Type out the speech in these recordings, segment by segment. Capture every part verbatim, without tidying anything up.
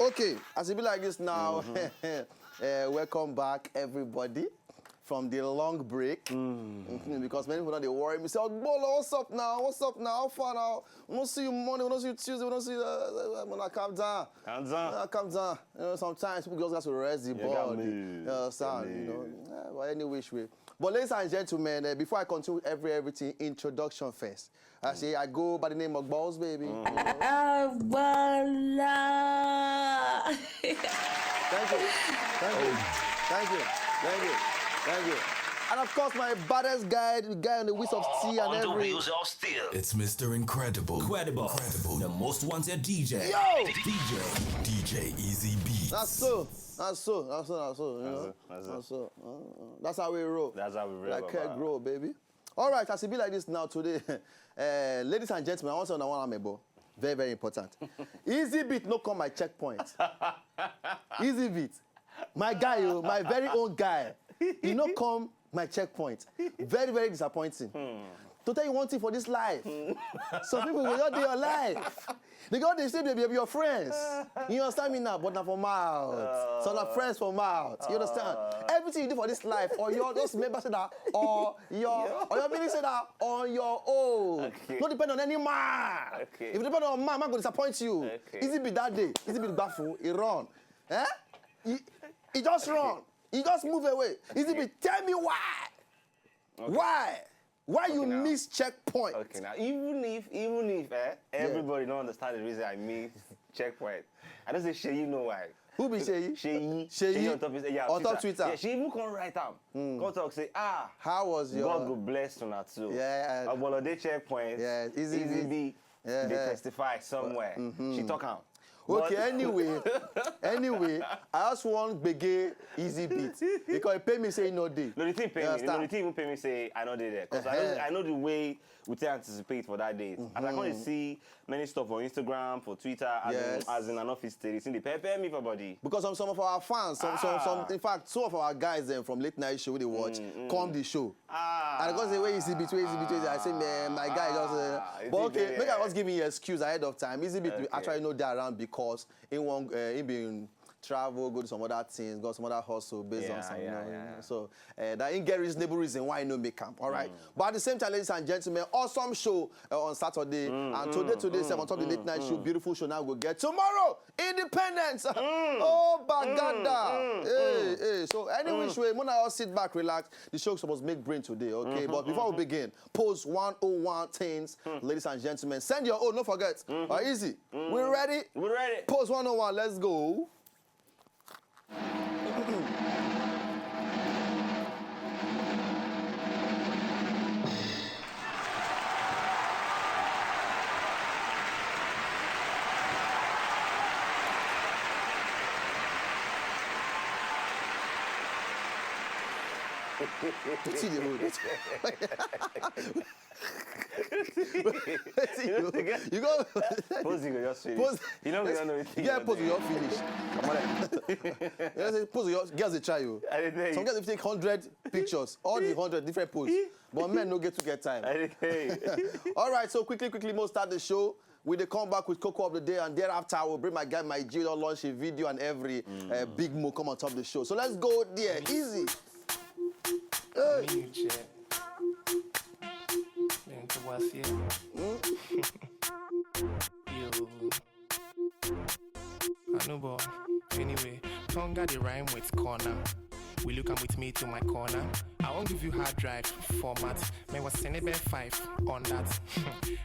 Okay, as e be like this now, uh, welcome back, everybody, from the long break. Mhm, because many people now dey worry me, say, "Ogbolo, what's up now? What's up now? How far now? We don't see you Monday, we don't see you Tuesday, we don't see you." Uh, uh, uh, calm down. Calm down. Uh, calm down. You know, sometimes people just have to rest the body. You understand? You know, uh, but any which way. But ladies and gentlemen, uh, before I continue with every everything, introduction first. I say I go by the name of Balls Baby. Thank you. Thank you. Thank you. Thank you. Thank you. And of course, my baddest guy, the guy on the wheels of steel and every. It's Mister Incredible. Incredible. Incredible. The most wanted D J. Yo! D J. D J Easy Beats. That's so. That's so. That's so. That's so. You know? That's so. Uh, uh, that's how we roll. That's how we roll. Like, grow, baby. All right, as e be like this now today, uh, ladies and gentlemen, I want to know one amebo. Very, very important. Easy Beat no come my checkpoint. Easy Beat, my guy, oh, my very own guy. He no come my checkpoint. Very, very disappointing. Hmm. To tell you one thing for this life, some people will not do your life. They go dey say they be your friends. You understand me now? But na for mouth. So na friends for mouth. You understand? Everything you do for this life, or your, just remember say that, or your, or your meaning say that on your own. Okay. No depend on any man. Okay. If you depend on man, man go disappoint you. Okay. Easy Beat that day. Easy Beat gbafu. He run. Eh? He, he just run. He just move away. Easy Beat, tell me why. Okay. Why? Why you miss checkpoint? Okay, now, even if, even if, eh, everybody don't understand the reason I miss checkpoint. I don't say Sheyi know why. Who be Sheyi? Sheyi. Sheyi on top, yeah, on top Twitter. Yeah, she even come write am. Come talk say, ah, how was your God go bless una too. Yeah. Ogbolo dey checkpoint. Yeah, Easy Beat. They testify somewhere. She talk am. Okay, anyway, anyway, I just want gbege Easy Beat because it pay me say no dey. No, the thing pay me. No, the thing even pay me say I no dey there because I know, I know the way we take anticipate for that day. As I come dey see many stuff for Instagram, for Twitter, as in, as in an office today, they pepper me for body. Because some, some of our fans, some, some, some, in fact, some of our guys then from late night show they watch, come the show. Ah. And I go say, "Where is he between, is he between?" I say, "Man, my guy just." Uh, but okay, make I just give me an excuse ahead of time. Easy Beat actually no dey around because he won't, uh, he been travel, go do some other things, got some other hustle based on some, you know, so, uh, that he get reasonable reason why he no make am. All right. But at the same time, ladies and gentlemen, awesome show, uh, on Saturday and today, today, sef, on top of the late night show, beautiful show now we go get tomorrow. Independence. Oh, Baganda. Hey, hey. So any which way, mona all sit back, relax. The show supposed to make brain today, okay? But before we begin, pose one oh one things, ladies and gentlemen. Send your own, don't forget. Are easy. We ready? We ready. Pose one oh one, let's go. Wetin dey hold? Wetin you, you go pose, you go just finish. Pose, you know, we don't know anything. Yeah, pose, you just finish. Come on. You know, say pose, you just, girls dey try you. I dey tell you. Some girls dey take hundred pictures, all the hundred different pose. But men no get to get time. I dey tell you. All right, so quickly, quickly, we'll start the show. We dey come back with Coco of the day, and thereafter I will bring my guy, my G, don launch a video and every, uh, big mo come on top the show. So let's go there, easy. Hey. Then to was here. Yo. I know, but anyway, Tonga dey rhyme with corner. We look am with me to my corner. I won't give you hard drive format. Me was send a five on that.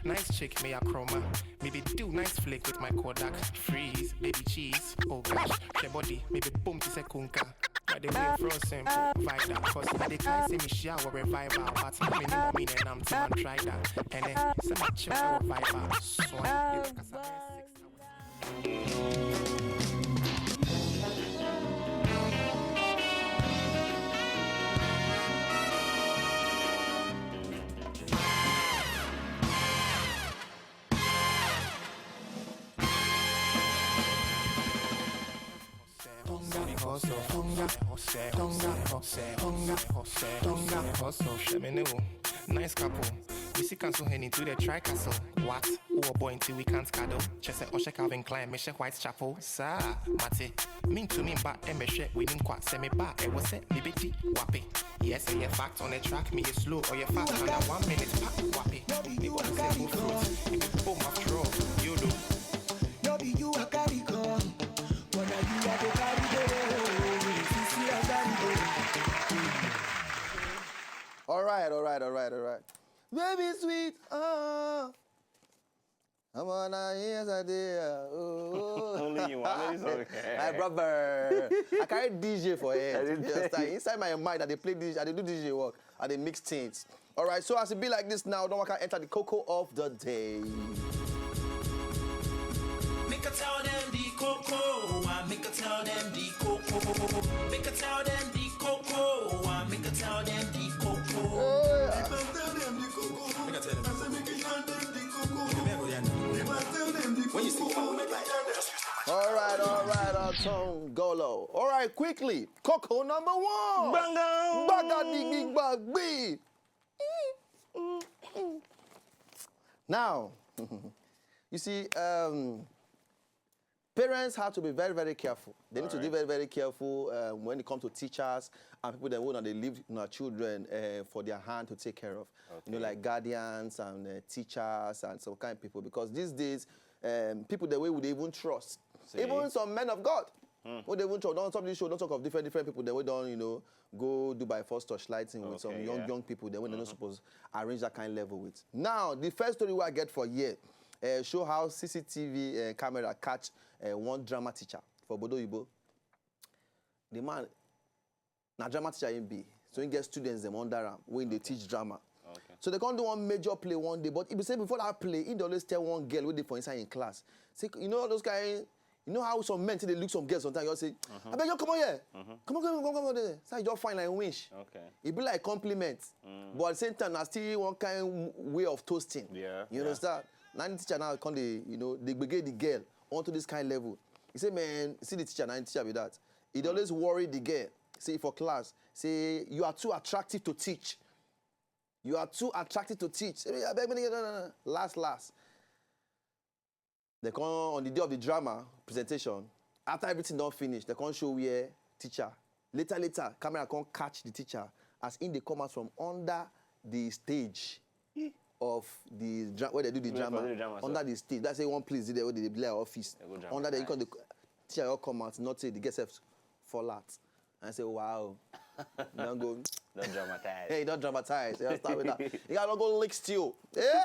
Nice chick, me a chroma. Maybe do nice flick with my Kodak. Freeze, baby cheese. Oh gosh, your body maybe boom to say kunka. By the way, for simple, vibe that. Cause I dey try say me shower revival, but I mean, I mean, and I'm to try that. And then, say my chill revival. So I six hours. Tonga, Tonga, Tonga, Tonga, Tonga, Tonga, Nice couple. We see cancel Henny to the tri castle. What? Who a boy until we can't cuddle? Chese Oshe Calvin Klein, Meshe Whitechapel. Sir, Mate. Mean to me, but Emeshe, we didn't quite send me back. It was set, me bitty, wappy. Yes, and your fact on the track, me is slow, or your fact on a one minute, pop, wappy. People say move fruit, if you pull my throat, you do. No be you a carry come, but na you a go carry go. Sisi a carry go. All right, all right, all right, all right. Baby sweet, ah. I'm on a yes I did. Oh. Only you, how many songs? My brother, I carry D J for head. You understand? Inside my mind, I dey play D J, I dey do D J work, I dey mix things. All right, so as it be like this now, don't want to enter the cocoa of the day. Make I tell them the cocoa, I make I tell them the cocoa. Make I tell them the cocoa, I make I tell them the cocoa. Yeah. If I tell them the cocoa, make I tell them. I say make I tell them the cocoa. If I tell them the cocoa, make I tell them. All right, all right, Aton Golo. All right, quickly, cocoa number one. Banga! Baga di big bag B. Now, you see, um, parents have to be very, very careful. They need to be very, very careful um, when it comes to teachers and people that want to leave their children uh, for their hand to take care of. You know, like guardians and uh, teachers and some kind of people. Because these days, um, people that we would even trust, even some men of God, what they even trust. Don't stop this show. Don't talk of different, different people that we don't, you know, go do by force torchlighting with some Okay, young, yeah. young people that we don't supposed arrange that kind of level with. Now, the first story we I get for here uh, show how C C T V uh, camera catch uh, one drama teacher for Bodo Yibo. The man, na drama teacher him be. So he get students them under am when they teach drama. Okay. So they can't do one major play one day, but if you say before that play, he dey always tell one girl wey dey for inside in class. Say, you know those kind, you know how some men say they look some girls sometimes. You say, I beg you, come on here. Come on, come on, come on, come on there. So I just find like winch. Okay. It be like compliment, but at the same time, na still one kind w- way of toasting. Yeah, You yeah. understand? Now the teacher now come dey, you know, they begin the girl onto this kind level. He say, man, see the teacher, now the teacher be that. He dey always worry the girl. Say for class, say you are too attractive to teach. You are too attractive to teach. Say, "I beg, no, no, no, no." Last, last. They come on the day of the drama presentation. After everything done finish, they come show where teacher. Later, later, camera come catch the teacher as in they come out from under the stage of the dra- where they do the Where drama, they do the drama, under sir. The stage. That's say one place there where they play office. They go Under there, you come the dramatize. Teacher all come out, not say the girl self fall out. And say, wow. Don't go. Don't dramatize. Hey, don't dramatize. You start with that. You gotta go lick still. Yeah?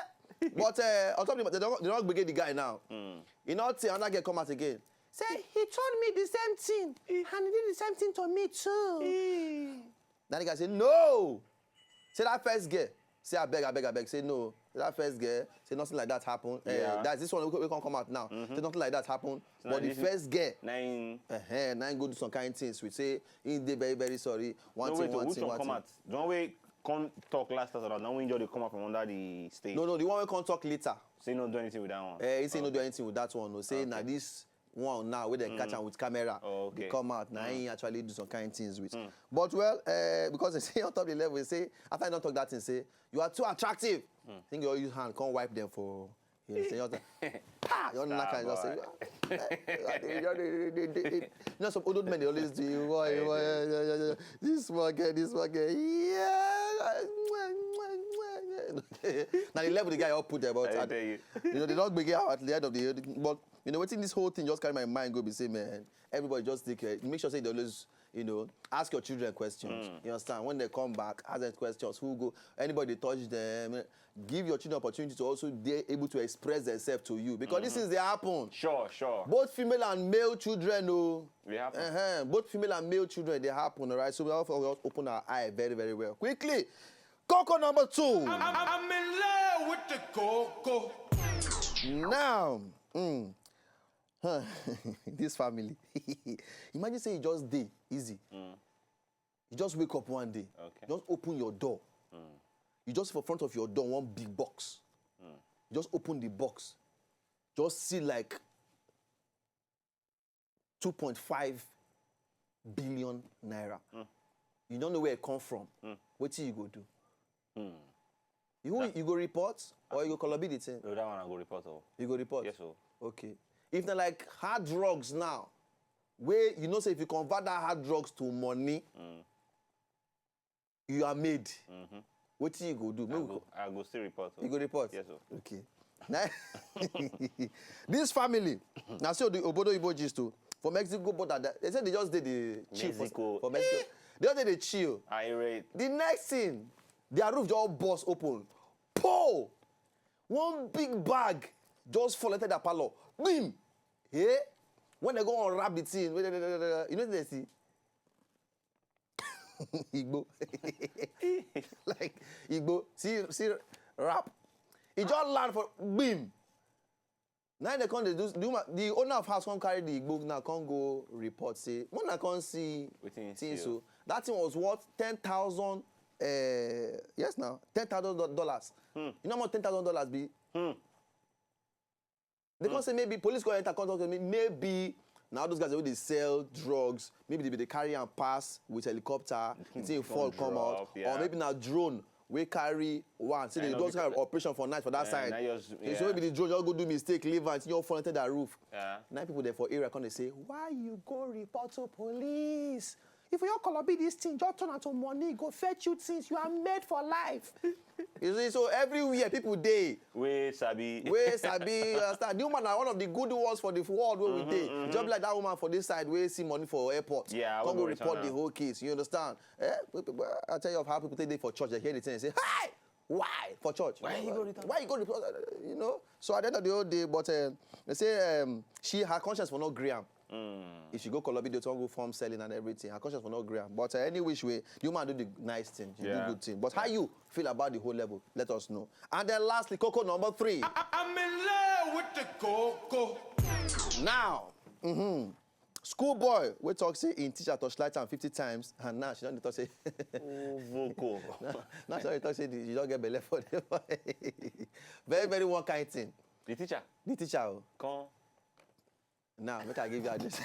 But uh, on top of that, they don't, they don't begin the guy now. You know, say another girl come out again. Say, he told me the same thing. And he did the same thing to me too. Then the guy say, no. Say that first girl. Say, I beg, I beg, I beg. Say, no. Say that first girl. Say, nothing like that happened. Eh, Yeah. That's this one we can come out now. Say, nothing like that happened. But the this- first girl, Nine. uh-huh, now he go do some kind things. We say, he dey very, very sorry. One No, thing, wait, one which thing, one one come thing. Out? Don't wait. Come talk last time. Now when you come out from under the stage. No, no, the one we can't talk later. Say no do anything with that one. Eh, he say no do anything with that one. No, say now this one now where they catch am with camera, Oh, they okay. Come out now he actually do some kind things with. But well, uh, because they say on top of the level, they say after I don't talk that thing, say you are too attractive. Think you use hand can't wipe them for. You understand? You have to, pa! You knock and just say, you know, some old men they always do. You, boy, you, boy, yeah, yeah, yeah, yeah. This one girl, this one girl, yeah. Now the level the guy all put there, but I I- tell you. you know they don't begin out at the end of the year. But you know, waiting this whole thing just carry my mind go be say, man, everybody just take care. Make sure say they always, you know, ask your children questions. You understand? When they come back, ask them questions. Who go? Anybody touch them? Give your children opportunity to also be able to express themselves to you because these things they happen. Sure, sure. Both female and male children, oh. They happen. Uh-huh. Both female and male children, they happen, all right? So we have to open our eye very, very well. Quickly, cocoa number two. I'm, I'm in love with the cocoa. Now, mm, huh, this family. Imagine say you just day easy. You just wake up one day. Okay. Just open your door. You just for front of your door one big box. You just open the box. Just see like two point five billion naira. You don't know where it come from. What do you go do? You, who, you go report or you go colobi the thing? No, that one I go report. Oh. You go report? Yes, so. Okay. If na like hard drugs now, wey you know say if you convert that hard drugs to money, you are made. Wetin you go do? Make I we go, I go still report. Oh. You go report? Yes, sir. Okay. Now, this family, now see the Obodo Igbo gist too. For Mexico border, they say they just did the chill for, Mexico. For Mexico. They just did the chill. I read. The next thing, their roof just burst open. Pow! One big bag just fall into the parlor. Bim! Hey! When they go unwrap the thing, you know what they see? Igbo. Like, Igbo. See, see, wrap. It just land for bim. Now they come dey do the woman, the owner of house come carry the Igbo now come go report say when I come see Wetin he things see so that thing was worth ten thousand. Uh, yes now, ten thousand dollars. You know what ten thousand dollars be? They come say maybe police go enter come talk to me maybe now those guys wey dey sell drugs maybe they be dey carry am pass with helicopter the thing fall come out drop, yeah. Or maybe na drone wey carry one say they know do some the- kind of operation for night for that Eh, side na just- so yeah. maybe the drone just go do mistake leave am you fall enter that roof Yeah. Now people there for area come dey say why you go report to police if you colobi this thing just turn am to money go fetch you things you are made for life you see so everywhere people dey Wey sabi. wey sabi you understand the woman na one of the good ones for the world wey we dey just be like that woman for this side wey see money for airport Yeah, I come will go return report am. The whole case you understand eh people- I tell you of how people take dey for church they hear the thing they say hi why for church Why you go return? Why you go report you know so at the end of the whole day but uh, they say um, she her conscience for no gree am if she go colobi dey turn go form selling and everything her conscience for no gree am but uh, any which way the woman do the nice thing she Yeah. do good thing but how you feel about the whole level let us know and then lastly koko number three I'm in love with the coco. now mm-hmm, school boy wey talk say im teacher torchlight am fifty times and now she don dey talk say Ovoko. now she don dey talk say the- she don get belle for the boy very very one kind thing The teacher. the teacher o Come. now make I give you address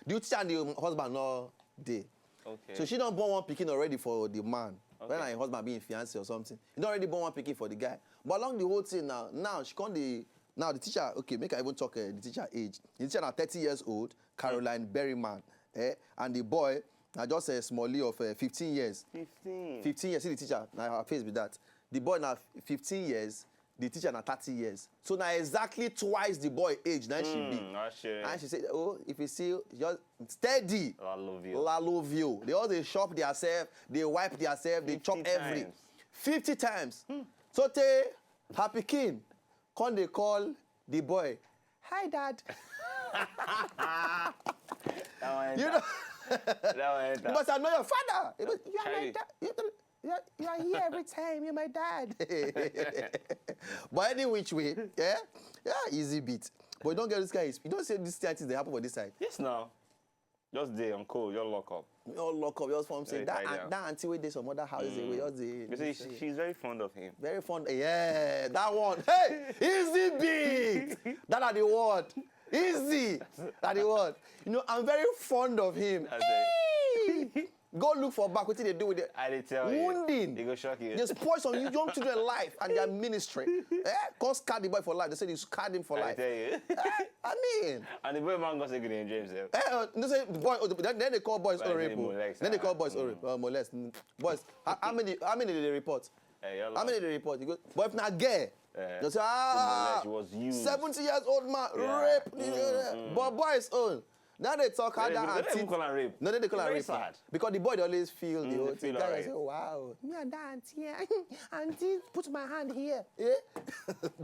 the teacher and the um, husband no dey Okay. so she don born one pikin already for the man when Okay. na im husband be im fiance or something he don already born one pikin for the guy but along the whole thing now now she come dey now the teacher okay make I even talk uh, the teacher age the teacher na thirty years old Caroline Berryman eh and the boy na just a smallie of uh, fifteen years Fifteen. fifteen years see the teacher na her face be that the boy na fifteen years the teacher na thirty years so na exactly twice the boy age na she be Mm, I share. and she say oh if you see just steady I love you. lalovio they all dey shop theirself dey wipe theirself dey chop Fifty every times. fifty times so tey her pikin come dey call the boy hi dad That one you enter. know That one enter. But I know your father. He goes, you are my Charlie. dad. You, you, are, you are here every time. You're my dad. But any which way, yeah, yeah, easy beat. But you don't get this guy. You don't say this kind of things they happen for this side. Yes, now. Just dey on call, just lock up. You all lock up. You all form say Very that tidy aunt, up. That auntie with this some other house they we just dey. You see, she, she's very fond of him. Very fond. Yeah, that one. Hey, easy beat. That are the word. Easy. That the word. You know, I'm very fond of him. That's it. Hey! Go look for back. What did they do with it? I dey tell you. Wounding. They go shock you. They spoil some young children life and their ministry. Eh? Come scar the boy for life. They say you scarred him for I life. tell you. Eh? I mean, And the boy man go say good in James. Eh? eh, uh, no say the boy. Oh, then, then they call boys Like oh they rape. Oh. molest, Then they ah. call boys oh rape. Uh, molest. Mm. Boys, how, how many how many did they report? Eh, your How love. many did they report? You go, but if na girl, Eh, they say ah, molest, she was used. seventy years old man Yeah. rape. Mm, mm. But boys own. Now they talk how They that don't even- they don't auntie. even call her rape. No, they dey call her Very rape. sad. Because the boy dey always feel the Mm, whole they thing. feel Guy alright. Say, wow, me and that auntie, eh, auntie put my hand here. Eh?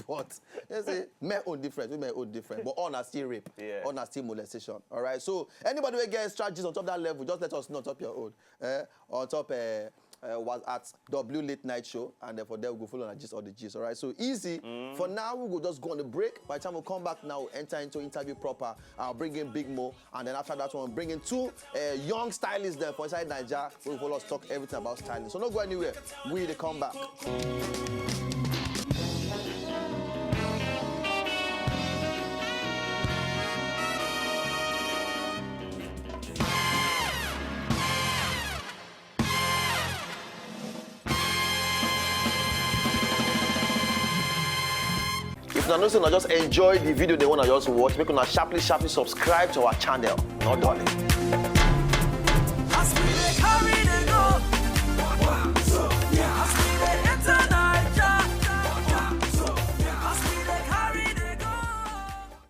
But you say men own different, women own different, but all na still rape, Yeah. all na still molestation. All right. So anybody wey get extra gist on top that level, just let us know on top your own. Eh? On top uh, uh, was at W Late Night Show, and then for there we go follow and gist all the gist. All right. So easy. For now, we go just go on the break. By the time we come back now, we enter into interview proper. I'll bring in Big Mo, and then after that one, bring in two uh, young stylists there for inside Nigeria. We will us talk everything about styling. So don't go anywhere. We dey come back. I know say una just enjoy the video, the one I just watch. Make una sharply, sharply subscribe to our channel. No darling. As we dey